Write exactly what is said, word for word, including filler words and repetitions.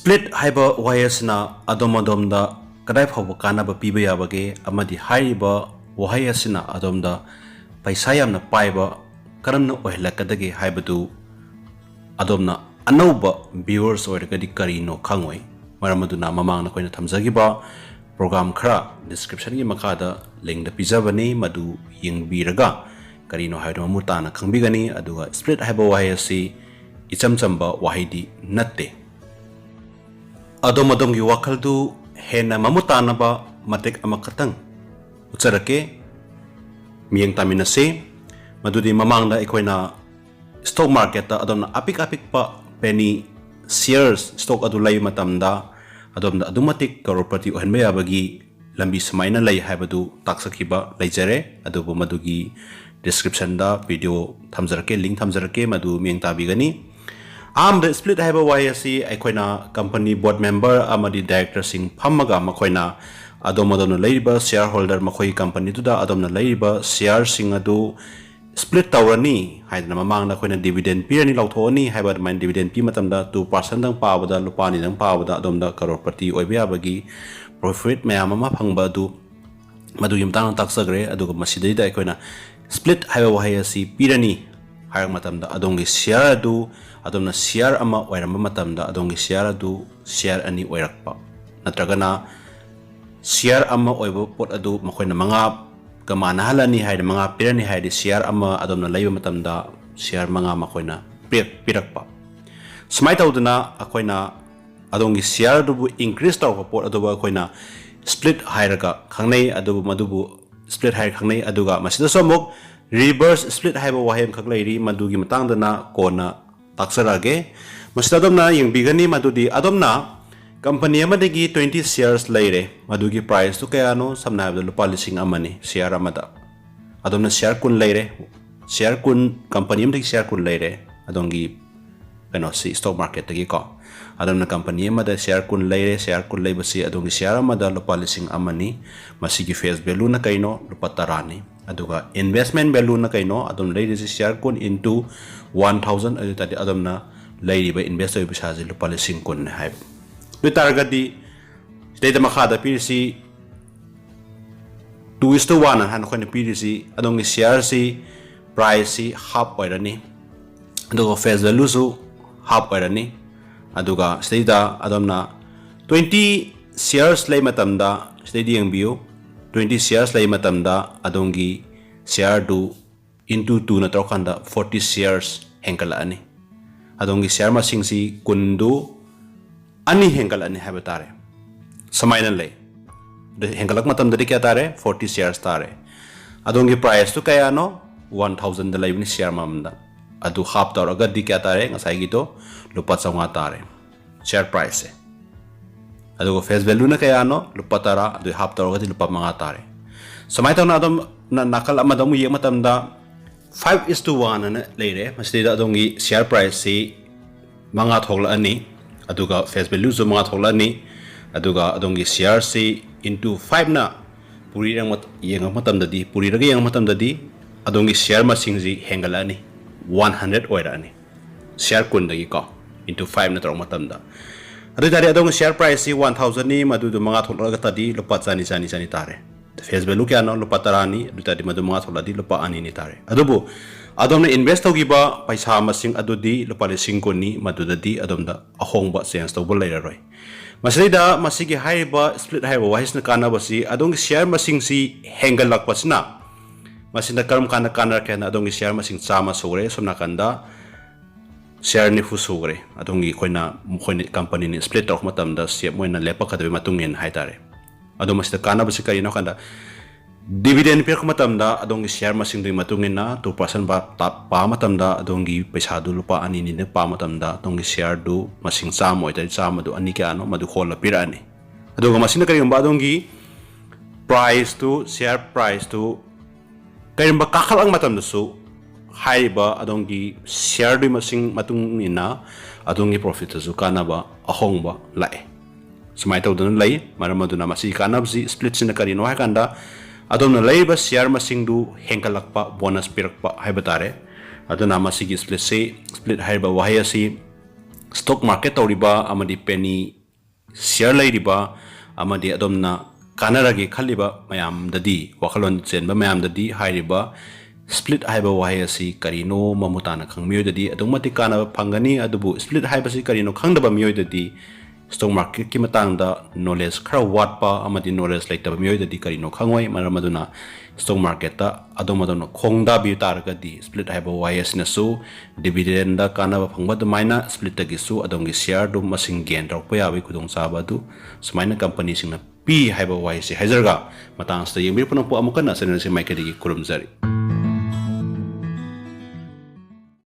Split ꯍꯥꯏꯕ ꯋꯥꯍꯩ ꯑꯁꯤꯅ ꯑꯗꯣꯝ ꯑꯗꯣꯝꯗ ꯀꯗꯥꯏ ꯐꯥꯎꯕ ꯀꯥꯟꯅꯕ ꯄꯤꯕ ꯌꯥꯕꯒꯦ ꯑꯃꯗꯤ ꯍꯥꯏꯔꯤꯕ ꯋꯥꯍꯩ ꯑꯁꯤꯅ ꯑꯗꯣꯝꯗ ꯄꯩꯁꯥ ꯌꯥꯝꯅ ꯄꯥꯏꯕ ꯀꯔꯝꯅ ꯑꯣꯏꯍꯜꯂꯛꯀꯗꯒꯦ ꯍꯥꯏꯕꯗꯨ ꯑꯗꯣꯝꯅ ꯑꯅꯧꯕ viewers ꯑꯣꯏꯔꯒꯗꯤ ꯀꯔꯤꯅꯣ ꯈꯪꯉꯣꯏ꯫ ꯃꯔꯝ ꯑꯗꯨꯅ ꯃꯃꯥꯡꯗ ꯑꯩꯈꯣꯏꯅ ꯊꯝꯖꯈꯤꯕ program ꯈꯔ descriptionꯒꯤ ꯃꯈꯥꯗ linkꯗ ꯄꯤꯖꯕꯅꯤ, ꯃꯗꯨ ꯌꯦꯡꯕꯤꯔꯒ ꯀꯔꯤꯅꯣ ꯍꯥꯏꯕꯗꯨ ꯃꯃꯨꯠ ꯇꯥꯅ ꯈꯪꯕꯤꯒꯅꯤ꯫ ꯑꯗꯨꯒ split ꯍꯥꯏꯕ ꯋꯥꯍꯩ ꯑꯁꯤ ꯏꯆꯝ ꯆꯝꯕ ꯋꯥꯍꯩꯗꯤ ꯅꯠꯇꯦ꯫ ꯑꯗꯣꯝ ꯑꯗꯣꯝꯒꯤ ꯋꯥꯈꯜꯗꯨ ꯍꯦꯟꯅ ꯃꯃꯨꯠ ꯇꯥꯅꯕ ꯃꯇꯦꯛ ꯑꯃꯈꯛꯇꯪ ꯎꯠꯆꯔꯛꯀꯦ꯫ ꯃꯤꯠꯌꯦꯡ ꯇꯥꯃꯤꯟꯅꯁꯤ꯫ ꯃꯗꯨꯗꯤ ꯃꯃꯥꯡꯗ ꯑꯩꯈꯣꯏꯅ stock marketꯇ ꯑꯗꯣꯝꯅ ꯑꯄꯤꯛ ꯑꯄꯤꯛꯄ penny shares stock ꯑꯗꯨ ꯂꯩꯕ ꯃꯇꯝꯗ ꯑꯗꯣꯝꯗ ꯑꯗꯨꯛ ꯃꯇꯤꯛ ꯀꯔꯣꯔꯄꯇꯤ ꯑꯣꯏꯍꯟꯕ ꯌꯥꯕꯒꯤ ꯂꯝꯕꯤ ꯁꯨꯃꯥꯏꯅ ꯂꯩ ꯍꯥꯏꯕꯗꯨ ꯇꯥꯛꯆꯈꯤꯕ ꯂꯩꯖꯔꯦ꯫ ꯑꯗꯨꯕꯨ ꯃꯗꯨꯒꯤ descriptionꯗ video ꯊꯝꯖꯔꯛꯀꯦ, link ꯊꯝꯖꯔꯛꯀꯦ, ꯃꯗꯨ ꯃꯤꯠꯌꯦꯡ ꯇꯥꯕꯤꯒꯅꯤ꯫ ꯑꯍꯥꯟꯕꯗ split ꯍꯥꯏꯕ ꯋꯥꯍꯩ ꯑꯁꯤ ꯑꯩꯈꯣꯏꯅ company board member ꯑꯃꯗꯤ directorꯁꯤꯡ ꯐꯝꯃꯒ ꯃꯈꯣꯏꯅ ꯑꯗꯣꯝ ꯑꯗꯣꯝꯅ ꯂꯩꯔꯤꯕ shareholder, ꯃꯈꯣꯏꯒꯤ companyꯗꯨꯗ ꯑꯗꯣꯝꯅ ꯂꯩꯔꯤꯕ shareꯁꯤꯡ ꯑꯗꯨ split ꯇꯧꯔꯅꯤ ꯍꯥꯏꯗꯅ ꯃꯃꯥꯡꯗ ꯑꯩꯈꯣꯏꯅ dividend ꯄꯤꯔꯅꯤ, ꯂꯧꯊꯣꯛꯑꯅꯤ ꯍꯥꯏꯕ ꯑꯗꯨꯃꯥꯏꯅ dividend ꯄꯤ ꯃꯇꯝꯗ two percentꯗꯪ ꯄꯥꯕꯗ, ꯂꯨꯄꯥ ꯑꯅꯤꯗꯪ ꯄꯥꯕꯗ ꯑꯗꯣꯝꯗ ꯀꯔꯣꯔꯄꯇꯤ ꯑꯣꯏꯕ ꯌꯥꯕꯒꯤ profit ꯃꯌꯥꯝ ꯑꯃ ꯐꯪꯕ ꯑꯗꯨ ꯃꯗꯨꯒꯤ ꯃꯇꯥꯡꯗ ꯇꯥꯛꯆꯈ꯭ꯔꯦ꯫ ꯑꯗꯨꯒ ꯃꯁꯤꯗꯩꯗ ꯑꯩꯈꯣꯏꯅ split ꯍꯥꯏꯕ ꯋꯥꯍꯩ ꯑꯁꯤ ꯄꯤꯔꯅꯤ ꯍꯥꯏꯔꯛꯄ ꯃꯇꯝꯗ ꯑꯗꯣꯝꯒꯤ share ꯑꯗꯨ, ꯑꯗꯣꯝꯅ share ꯑꯃ ꯑꯣꯏꯔꯝꯕ ꯃꯇꯝꯗ ꯑꯗꯣꯝꯒꯤ share ꯑꯗꯨ share ꯑꯅꯤ ꯑꯣꯏꯔꯛꯄ, ꯅꯠꯇ꯭ꯔꯒꯅ share ꯑꯃ ꯑꯣꯏꯕ ꯄꯣꯠ ꯑꯗꯨ ꯃꯈꯣꯏꯅ ꯃꯉꯥꯒ ꯃꯥꯟꯅꯍꯜꯂꯅꯤ ꯍꯥꯏꯔꯗꯤ, ꯃꯉꯥ ꯄꯤꯔꯅꯤ ꯍꯥꯏꯔꯗꯤ, share ꯑꯃ ꯑꯗꯣꯝꯅ ꯂꯩꯕ ꯃꯇꯝꯗ share ꯃꯉꯥ ꯃꯈꯣꯏꯅ ꯄꯤꯔꯛ-, ꯄꯤꯔꯛꯄ꯫ ꯁꯨꯃꯥꯏꯅ ꯇꯧꯗꯅ ꯑꯩꯈꯣꯏꯅ ꯑꯗꯣꯝꯒꯤ share ꯑꯗꯨꯕꯨ increase ꯇꯧꯔꯛꯄ ꯄꯣꯠ ꯑꯗꯨꯕꯨ ꯑꯩꯈꯣꯏꯅ split ꯍꯥꯏꯔꯒ ꯈꯪꯅꯩ꯫ ꯑꯗꯨꯕꯨ ꯃꯗꯨꯕꯨ split ꯍꯥꯏꯔꯒ ꯈꯪꯅꯩ꯫ ꯑꯗꯨꯒ ꯃꯁꯤꯗꯁꯨ ꯑꯃꯨꯛ reverse split ꯍꯥꯏꯕ ꯋꯥꯍꯩ ꯑꯃꯈꯛ ꯂꯩꯔꯤ, ꯃꯗꯨꯒꯤ ꯃꯇꯥꯡꯗꯅ ꯀꯣꯟꯅ ꯇꯥꯛꯆꯔꯛꯑꯒꯦ꯫ ꯃꯁꯤꯗ ꯑꯗꯣꯝꯅ ꯌꯦꯡꯕꯤꯒꯅꯤ ꯃꯗꯨꯗꯤ ꯑꯗꯣꯝꯅ company ꯑꯃꯗꯒꯤ twenty shares ꯂꯩꯔꯦ, ꯃꯗꯨꯒꯤ priceꯇꯨ ꯀꯌꯥꯅꯣ? ꯁꯝꯅ ꯍꯥꯏꯔꯕꯗ ꯂꯨꯄꯥ ꯂꯤꯁꯤꯡ ꯑꯃꯅꯤ share ꯑꯃꯗ꯫ ꯑꯗꯣꯝꯅ share ꯀꯨꯟ ꯂꯩꯔꯦ, share ꯀꯨꯟ, company ꯑꯃꯗꯒꯤ share ꯀꯨꯟ ꯂꯩꯔꯦ ꯑꯗꯣꯝꯒꯤ ꯀꯩꯅꯣꯁꯤ, stock marketꯇꯒꯤꯀꯣ꯫ ꯑꯗꯣꯝꯅ company ꯑꯃꯗ share ꯀꯨꯟ ꯂꯩꯔꯦ, share ꯀꯨꯟ ꯂꯩꯕꯁꯤ ꯑꯗꯣꯝꯒꯤ share ꯑꯃꯗ ꯂꯨꯄꯥ ꯂꯤꯁꯤꯡ ꯑꯃꯅꯤ꯫ ꯃꯁꯤꯒꯤ face valueꯅ ꯀꯩꯅꯣ? ꯂꯨꯄꯥ ꯇꯔꯥꯅꯤ꯫ ꯑꯗꯨꯒ investment valueꯅ ꯀꯩꯅꯣ? ꯑꯗꯣꯝꯅ ꯂꯩꯔꯤꯁꯤ share ꯀꯨꯟ into one thousand ꯑꯗꯨ ꯑꯣꯏ ꯇꯥꯔꯗꯤ ꯑꯗꯣꯝꯅ ꯂꯩꯔꯤꯕ invest ꯇꯧꯔꯤꯕ ꯄꯩꯁꯥꯁꯤ ꯂꯨꯄꯥ ꯂꯤꯁꯤꯡ ꯀꯨꯟꯅꯤ ꯍꯥꯏꯕ꯫ ꯑꯗꯨ ꯑꯣꯏꯇꯥꯔꯒꯗꯤ ꯁꯤꯗꯩꯗ ꯃꯈꯥꯗ ꯄꯤꯔꯤꯁꯤ two is to one ꯍꯥꯏꯅ ꯑꯩꯈꯣꯏꯅ ꯄꯤꯔꯤꯁꯤ ꯑꯗꯣꯝꯒꯤ shareꯁꯤ priceꯁꯤ half ꯑꯣꯏꯔꯅꯤ, ꯑꯗꯨꯒ face valueꯁꯨ half ꯑꯣꯏꯔꯅꯤ꯫ ꯑꯗꯨꯒ ꯁꯤꯗꯩꯗ ꯑꯗꯣꯝꯅ twenty shares ꯂꯩ ꯃꯇꯝꯗ, ꯁꯤꯗꯩꯗ ꯌꯦꯡꯕꯤꯌꯨ, twenty shares ꯂꯩ ꯃꯇꯝꯗ ꯑꯗꯣꯝꯒꯤ shareꯗꯨ into twoꯅ ꯇꯧꯔꯀꯥꯟꯗ forty shares ꯍꯦꯟꯒꯠꯂꯛꯑꯅꯤ꯫ ꯑꯗꯣꯝꯒꯤ share ꯃꯁꯤꯡꯁꯤ ꯀꯨꯟꯗꯨ ꯑꯅꯤ ꯍꯦꯟꯒꯠꯂꯛꯑꯅꯤ ꯍꯥꯏꯕ ꯇꯥꯔꯦ꯫ ꯁꯨꯃꯥꯏꯅ ꯂꯩ꯫ ꯑꯗꯨ ꯍꯦꯟꯒꯠꯂꯛꯄ ꯃꯇꯝꯗꯗꯤ ꯀꯌꯥ ꯇꯥꯔꯦ? Forty shares ꯇꯥꯔꯦ꯫ ꯑꯗꯣꯝꯒꯤ priceꯇꯨ ꯀꯌꯥꯅꯣ? One thousandꯗ ꯂꯩꯕꯅꯤ share ꯑꯃꯃꯝꯗ꯫ ꯑꯗꯨ half ꯇꯧꯔꯒꯗꯤ ꯀꯌꯥ ꯇꯥꯔꯦ? ꯉꯁꯥꯏꯒꯤꯗꯣ ꯂꯨꯄꯥ ꯆꯥꯝꯃꯉꯥ ꯇꯥꯔꯦ share priceꯁꯦ꯫ ꯑꯗꯨꯒ face valueꯅ ꯀꯌꯥꯅꯣ? ꯂꯨꯄꯥ ꯇꯔꯥ꯫ ꯑꯗꯨ half ꯇꯧꯔꯒꯗꯤ ꯂꯨꯄꯥ ꯃꯉꯥ ꯇꯥꯔꯦ꯫ ꯁꯨꯃꯥꯏꯅ ꯇꯧꯅ ꯑꯗꯣꯝꯅ ꯅꯥꯀꯜ ꯑꯃꯗ ꯑꯃꯨꯛ ꯌꯦꯡꯕ ꯃꯇꯝꯗ five is to one ꯍꯥꯏꯅ ꯂꯩꯔꯦ꯫ ꯃꯁꯤꯗꯩꯗ ꯑꯗꯣꯝꯒꯤ share priceꯁꯤ ꯃꯉꯥ ꯊꯣꯛꯂꯛꯑꯅꯤ, ꯑꯗꯨꯒ face valueꯁꯨ ꯃꯉꯥ ꯊꯣꯛꯂꯛꯑꯅꯤ, ꯑꯗꯨꯒ ꯑꯗꯣꯝꯒꯤ shareꯁꯤ into fiveꯅ ꯄꯨꯔꯤꯔ ꯌꯦꯡꯕ ꯃꯇꯝꯗꯗꯤ, ꯄꯨꯔꯤꯔꯒ ꯌꯦꯡꯕ ꯃꯇꯝꯗꯗꯤ ꯑꯗꯣꯝꯒꯤ share ꯃꯁꯤꯡꯁꯤ ꯍꯦꯟꯒꯠꯂꯛꯑꯅꯤ, one hundred ꯑꯣꯏꯔꯛꯑꯅꯤ꯫ Share ꯀꯨꯟꯗꯒꯤꯀꯣ, into fiveꯅ ꯇꯧꯔꯛꯄ ꯃꯇꯝꯗ꯫ ꯑꯗꯨ ꯑꯣꯏꯇꯥꯔꯗꯤ ꯑꯗꯣꯝꯒꯤ share priceꯁꯤ one thousandꯅꯤ, ꯃꯗꯨꯗꯣ ꯃꯉꯥ ꯊꯣꯛꯂꯛꯑꯒꯗꯤ ꯂꯨꯄꯥ ꯆꯅꯤ, ꯆꯅꯤ, ꯆꯅꯤ ꯇꯥꯔꯦ꯫ Face value ꯀꯌꯥꯅꯣ? ꯂꯨꯄꯥ ꯇꯔꯥꯅꯤ꯫ ꯑꯗꯨ ꯑꯣꯏꯇꯥꯔꯗꯤ ꯃꯗꯨ ꯃꯉꯥ ꯊꯣꯛꯂꯛꯑꯗꯤ ꯂꯨꯄꯥ ꯑꯅꯤꯅꯤ ꯇꯥꯔꯦ꯫ ꯑꯗꯨꯕꯨ ꯑꯗꯣꯝꯅ invest ꯇꯧꯈꯤꯕ ꯄꯩꯁꯥ ꯃꯁꯤꯡ ꯑꯗꯨꯗꯤ ꯂꯨꯄꯥ ꯂꯤꯁꯤꯡ ꯀꯨꯟꯅꯤ, ꯃꯗꯨꯗꯗꯤ ꯑꯗꯣꯝꯗ ꯑꯍꯣꯡꯕ, change ꯇꯧꯕ ꯂꯩꯔꯔꯣꯏ꯫ ꯃꯁꯤꯗꯩꯗ ꯃꯁꯤꯒꯤ ꯍꯥꯏꯔꯤꯕ split ꯍꯥꯏꯔꯤꯕ ꯋꯥꯍꯩꯁꯤꯅ ꯀꯥꯟꯅꯕꯁꯤ, ꯑꯗꯣꯝꯒꯤ share ꯃꯁꯤꯡꯁꯤ ꯍꯦꯟꯒꯠꯂꯛꯄꯁꯤꯅ, ꯃꯁꯤꯅ ꯀꯔꯝ ꯀꯥꯟꯗ ꯀꯥꯟꯅꯔꯛꯀꯦ ꯍꯥꯏꯅ, ꯑꯗꯣꯝꯒꯤ share ꯃꯁꯤꯡ ꯆꯥꯝꯃ ꯁꯨꯔꯦ, ꯁꯣꯝ ꯅꯥꯀꯟꯗ share ꯅꯤꯐꯨ ꯁꯨꯈ꯭ꯔꯦ꯫ ꯑꯗꯣꯝꯒꯤ ꯑꯩꯈꯣꯏꯅ, ꯃꯈꯣꯏꯅ, companyꯅ split ꯇꯧꯔꯛꯄ ꯃꯇꯝꯗ same ꯑꯣꯏꯅ ꯂꯦꯞꯄꯛꯀꯗꯕꯒꯤ ꯃꯇꯨꯡ ꯏꯟꯅ ꯍꯥꯏꯇꯥꯔꯦ꯫ ꯑꯗꯣ ꯃꯁꯤꯗ ꯀꯥꯟꯅꯕꯁꯤ ꯀꯔꯤꯅꯣ ꯍꯥꯏ ꯀꯥꯟꯗ, dividend ꯄꯤꯔꯛꯄ ꯃꯇꯝꯗ ꯑꯗꯣꯝꯒꯤ share ꯃꯁꯤꯡꯗꯨꯒꯤ ꯃꯇꯨꯡ ꯏꯟꯅ two percent ꯄꯥ-, ꯇꯥ-, ꯄꯥꯕ ꯃꯇꯝꯗ, ꯑꯗꯣꯝꯒꯤ ꯄꯩꯁꯥꯗꯨ ꯂꯨꯄꯥ ꯑꯅꯤꯅꯤꯅ ꯄꯥꯕ ꯃꯇꯝꯗ, ꯑꯗꯣꯝꯒꯤ shareꯗꯨ ꯃꯁꯤꯡ ꯆꯥꯝꯃ ꯑꯣꯏꯇꯥꯔꯗꯤ, ꯆꯥꯝꯃꯗꯨ ꯑꯅꯤ ꯀꯌꯥꯅꯣ, ꯃꯗꯨ ꯍꯣꯜꯂ ꯄꯤꯔꯛꯑꯅꯤ꯫ ꯑꯗꯨꯒ ꯃꯁꯤꯅ ꯀꯔꯤꯒꯨꯝꯕ ꯑꯗꯣꯝꯒꯤ priceꯇꯨ, share priceꯇꯨ ꯀꯔꯤꯒꯨꯝꯕ ꯀꯥꯈꯠꯂꯛꯄ ꯃꯇꯝꯗꯁꯨ, ꯍꯥꯏꯔꯤꯕ ꯑꯗꯣꯝꯒꯤ shareꯗꯨꯒꯤ ꯃꯁꯤꯡ ꯃꯇꯨꯡ ꯏꯟꯅ ꯑꯗꯣꯝꯒꯤ profitꯇꯁꯨ ꯀꯥꯟꯅꯕ, ꯑꯍꯣꯡꯕ ꯂꯥꯛꯑꯦ꯫ ꯁꯨꯃꯥꯏꯅ ꯇꯧꯗꯨꯅ ꯂꯩ꯫ ꯃꯔꯝ ꯑꯗꯨꯅ ꯃꯁꯤꯒꯤ ꯀꯥꯟꯅꯕꯁꯤ, splitꯁꯤꯅ ꯀꯔꯤꯅꯣ ꯍꯥꯏ ꯀꯥꯟꯗ, ꯑꯗꯣꯝꯅ ꯂꯩꯔꯤꯕ share ꯃꯁꯤꯡꯗꯨ ꯍꯦꯟꯒꯠꯂꯛꯄ, bonus ꯄꯤꯔꯛꯄ ꯍꯥꯏꯕ ꯇꯥꯔꯦ꯫ ꯑꯗꯨꯅ ꯃꯁꯤꯒꯤ splitꯁꯤ, split ꯍꯥꯏꯔꯤꯕ ꯋꯥꯍꯩ ꯑꯁꯤ stock market ꯇꯧꯔꯤꯕ ꯑꯃꯗꯤ penny ꯁꯤꯌꯔ ꯂꯩꯔꯤꯕ ꯑꯃꯗꯤ ꯑꯗꯣꯝꯅ ꯀꯥꯟꯅꯔꯒꯦ ꯈꯜꯂꯤꯕ ꯃꯌꯥꯝꯗꯗꯤ, ꯋꯥꯈꯜꯂꯣꯟ ꯆꯦꯟꯕ ꯃꯌꯥꯝꯗꯗꯤ ꯍꯥꯏꯔꯤꯕ ꯁ꯭ꯄ꯭ꯂꯤꯠ ꯍꯥꯏꯕ ꯋꯥꯍꯩ ꯑꯁꯤ ꯀꯔꯤꯅꯣ ꯃꯃꯨꯠ ꯇꯥꯅ ꯈꯪꯕ ꯃꯤꯑꯣꯏꯗꯗꯤ ꯑꯗꯨꯛꯀꯤ ꯃꯇꯤꯛ ꯀꯥꯟꯅꯕ ꯐꯪꯒꯅꯤ꯫ ꯑꯗꯨꯕꯨ ꯁ꯭ꯄ꯭ꯂꯤꯠ ꯍꯥꯏꯕꯁꯤ ꯀꯔꯤꯅꯣ ꯈꯪꯗꯕ ꯃꯤꯑꯣꯏꯗꯗꯤ, ꯁ꯭ꯇꯣꯛ ꯃꯥꯔꯀꯦꯠꯀꯤ ꯃꯇꯥꯡꯗ ꯅꯣꯂꯦꯖ ꯈꯔ ꯋꯥꯠꯄ ꯑꯃꯗꯤ ꯅꯣꯂꯦꯖ ꯂꯩꯇꯕ ꯃꯤꯑꯣꯏꯗꯗꯤ ꯀꯔꯤꯅꯣ ꯈꯪꯉꯣꯏ꯫ ꯃꯔꯝ ꯑꯗꯨꯅ ꯁ꯭ꯇꯣꯛ ꯃꯥꯔꯀꯦꯠꯇ ꯑꯗꯣꯝ ꯑꯗꯣꯝꯅ ꯈꯣꯡꯗꯥꯕꯤꯕ ꯇꯥꯔꯒꯗꯤ, ꯁ꯭ꯄ꯭ꯂꯤꯠ ꯍꯥꯏꯕ ꯋꯥꯍꯩ ꯑꯁꯤꯅꯁꯨ ꯗꯤꯚꯤꯗꯦꯟꯗ ꯀꯥꯟꯅꯕ ꯐꯪꯕ ꯑꯗꯨꯃꯥꯏꯅ ꯁ꯭ꯄ꯭ꯂꯤꯠꯇꯒꯤꯁꯨ ꯑꯗꯣꯝꯒꯤ ꯁꯤꯌꯔꯗꯨ ꯃꯁꯤꯡ ꯒꯦꯟ ꯇꯧꯔꯛꯄ ꯌꯥꯕꯒꯤ ꯈꯨꯗꯣꯡꯆꯥꯕ ꯑꯗꯨ ꯁꯨꯃꯥꯏꯅ ꯀꯝꯄꯅꯤꯁꯤꯡꯅ ꯄꯤ ꯍꯥꯏꯕ ꯋꯥꯍꯩꯁꯤ ꯍꯥꯏꯖꯔꯒ, ꯃꯇꯥꯡ ꯑꯁꯤꯗ ꯌꯦꯡꯕꯤꯔꯛꯄ ꯄꯨꯝꯅꯃꯛꯄꯨ ꯑꯃꯨꯛ ꯍꯟꯅ ꯆꯦꯅꯦꯜꯁꯤ ꯃꯥꯏꯀꯩꯗꯒꯤ ꯈꯨꯔꯨꯝꯖꯔꯤ꯫